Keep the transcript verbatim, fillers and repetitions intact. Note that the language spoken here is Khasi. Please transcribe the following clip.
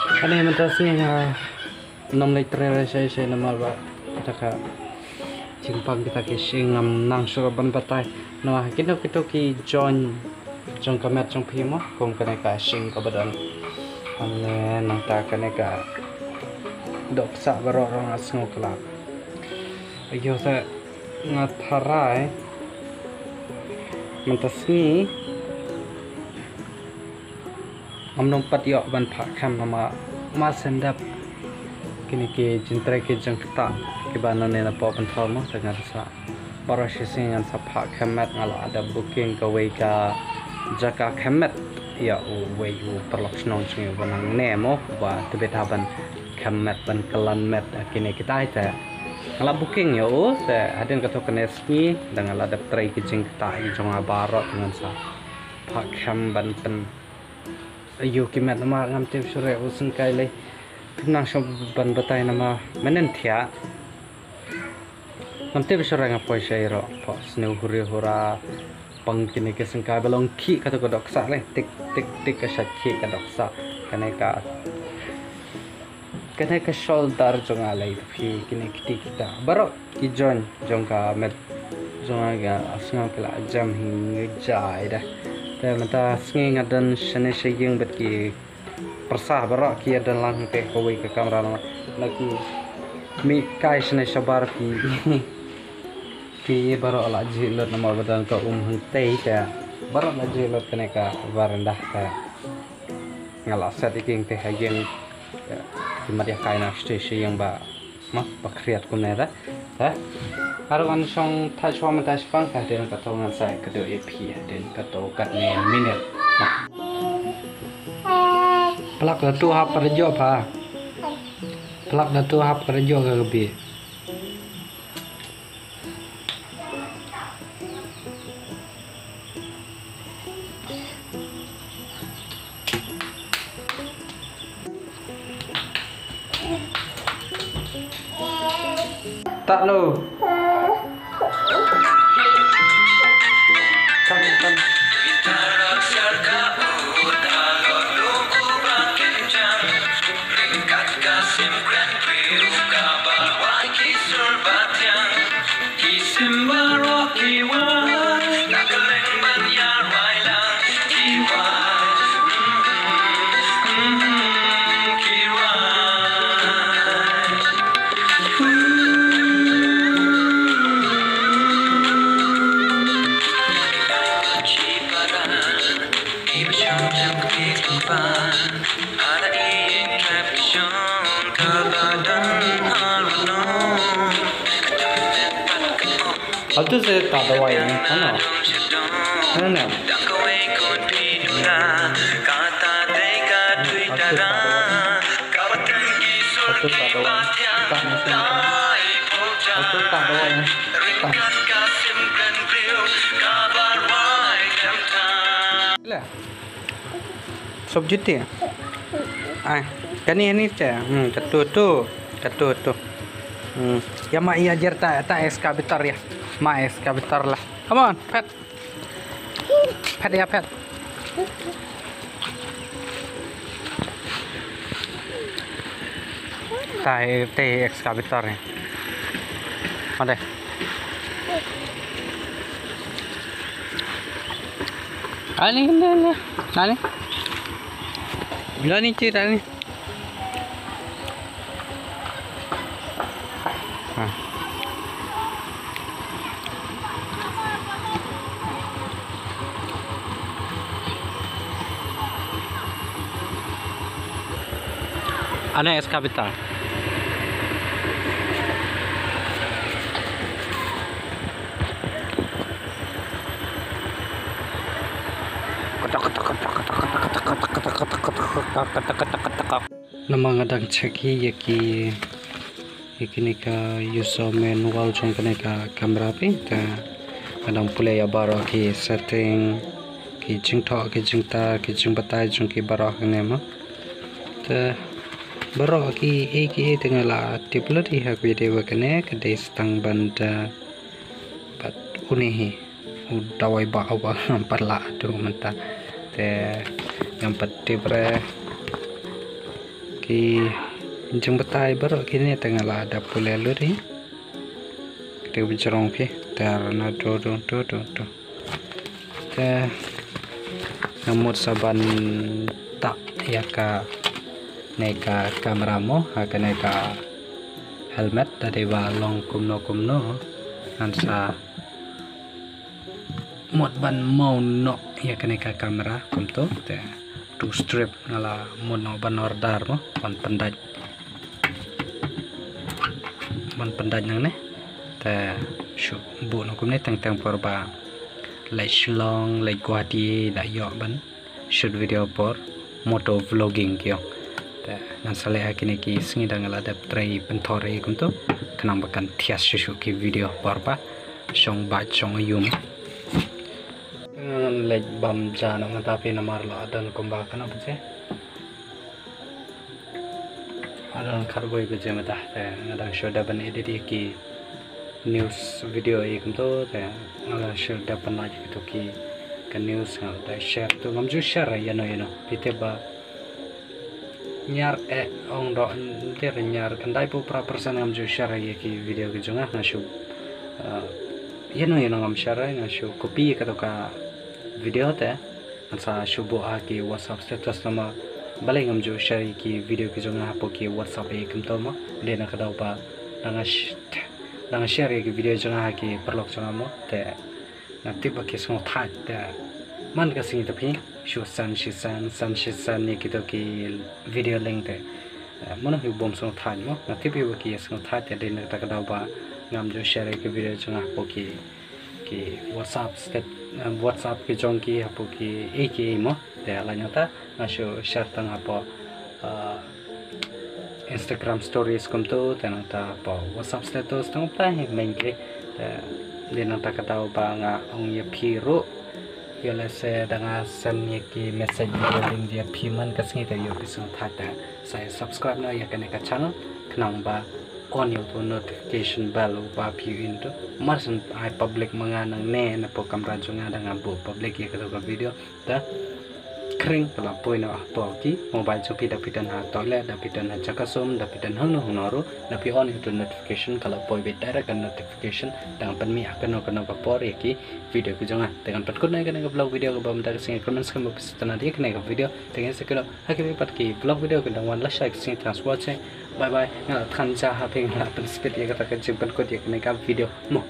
Ani mynta sngi nga nym leit trei re shai shai namar ba kita ka jingpang kita ki shing ngam nang shuh ban batai. Namar kito kito ki join jong ka met jong phi mo kum kane ka shing kaba don. Ane nangta kane ka dohksah baroh ruh nga sngew khlad. Ayo sa nga tharai mynta sngi ngam nang pat ïoh ban phah khem namar ma sendap kine ki jingtrei ki jingktah kiba nane na pop ban thor mo ta ngan sa baroh shi sngi ngan sa phah khem met nga la da booking kawei ka jaka khem met ïa uwei u paralok shnong jong ngi uba nangne mo uba tbit ha ban khem met ban kyllan met kine kitai te nga la booking ïa u te hadien kato kane sngi da nga la dep trei ki jingktah ki jong nga baroh te ngan sa phah khem ban pyn ayo ki met namar ngam tip shuh re u sngewkai lei. Phim nang shuh ban batai namar mynnin thiah. Ngam tip shuh re nga poi sha ïaroh phoh sniew huri hura pang kine ki sngewkai ba long khih kato ka dohksah lei tik tik tik ka shat khih ka dohksah kane ka Kane ka shoulder jong nga lei phi kine kiti kita baroh ki join jong ka met jong nga ka sngew ki la jam hi ngi jai da. Te mynta sngi nga don shane sha ïing bad ki pyrsa baroh ki ïa don lang hangte kawei ka kamra na ki mih kai shane shabar ki ki baroh la jhieh lut namar ba don ka um hangtei te baroh la jhieh lut kane ka veranda te. Nga la set ïa ki hangtei ha ïing. Ki mat ïa kai na shisha ïing ba ma ba khriat kumne da. Ha. Harum an shong thait shwa mynta shipang ka hadien kato ngan sa ïakynduh ïa phi hadien kato katne minit. Plak da tu hap ka da jop ha. Plak da tu hap ka da jop ka bi. Tak lo. Kan, kan. Altu se ta dawai ni, ha na? Ha na? Altu ta dawai. Ta ni se. Altu ta dawai ni. Ta. Le. Sobji ti. Ai, kani ni che. Hmm, katu tu. Katu tu. Hmm. Ïa ma ïa jer ta ta excavator ïa. Ma excavator la. Come on, pet. Pet ïa pet. Tai te excavator ni. Made. Ani ni ni. Ani. Ani cerita ni. Ha. Ane excavator. Namar nga dang check hi ïa ki, ïa kine ka user manual jong kane ka camera phi, te nga dang pule ïa baroh ki setting, ki jingthoh, ki jingtar, ki jingbatai jong ki baroh kane mo. Te baroh ki ei ki ei te nga la tip lut hi ha ka video kane ka dei stang ban da bad une hi. U dawai ba u ba ngam pat lah tu mynta. Te ngam pat tip re Ki jingbatai baroh kine te nga la dep pule lut hi. Te ba jrong phi te na do do do do do. Te nga mut sa ban tak ïa kane ka camera mo ha kane ka helmet, da dei ba long kumno kumno ngan sa mut ban mount noh ïa kane ka camera kumto. Te two strip nga la mut noh ban order mo ban pyndait, ban pyndait nangne. Te shu buh noh kumne teng teng por ba leit Shillong, leit Guwahati da ïoh ban shoot video por moto vlogging ki ong. Te ngan sa leh ha kine ki sngi da nga la dep trei pynthor ïa kumto khnang ba kan thiah shuh shuh ki video por ba shong bad shong ïum. Ngan leit bam ja noh mynta phi namar la don kumba kano pynse. Adang khatwei baje mynta te nga dang shu dep ban edit ïa ki news video ïa kumto te nga dang shu dep ban lait ïa kito ki ka news nga la dep share to ngam ju share ïano ïano phi tip ba ñiar eh ong doh ñiar khyndai phew phra percent ngam ju share ïa ki video ki jong nga, nga shu, eh, ïano ïano ngam share, nga shu copy ïa kato ka video te ngan sa shu buh ha ki WhatsApp status namar balei ngam ju share ïa ki video ki jong nga hapoh ki WhatsApp ïa kumto mo. Dei na ka daw ba da nga sh-, da nga share ïa ki video jong nga ha ki paralok jong nga mo te nga tip ba ki sngewthait te man ka sngi te phi shu send shi send send shi send ïa kito ki video link te. Eh, mano hi bym sngewthait mo, nga tip hi ba ki sngewthait te dei na kata ka daw ba ngam ju share ïa ki video jong nga hapoh ki, ki WhatsApp stat-, eh, WhatsApp ki jong ki hapoh ki ei ki ei mo. Te la nyata nga shu share tang hapoh, eh, Instagram stories kumto te nangta hapoh WhatsApp status tang utai hi main ki. Te dei nangta ka daw ba nga ong ïa phi ruh ïa lehse da nga send ïa ki message ïa link ïa phi man ka sngi te ïoh phi sngewthait te sa ïa subscribe noh ïa kane ka channel khnang ba on ïa uto notification bell uba phi ïoh into. Mar shen ai public ma nga nangne napoh kamra jong nga da nga buh public ïa kato ka video. Te khring ka la poi noh hapoh ki mobile jong phi da phi don ha toilet da phi don ha jaka sum da phi don hangno hangno ruh da phi on ïa uto notification ka la poi beit direct ka notification da ngan pynmih ha kano kano ka por ïa ki video ki jong nga. Te ngan pynkut noh ïa kane ka vlog video kaba mynta ka sngi, kyrmen skhem ba phi sngewtynnat ïa kane ka video. Te ngin sa ïakynduh ha kiwei pat ki vlog video ki dang wan, lashai ka sngi, thanks for watching. Bye bye. Nga la than ja ha phi, nga la pynspeed ïa kata ka jingpynkut ïa kane ka video mo.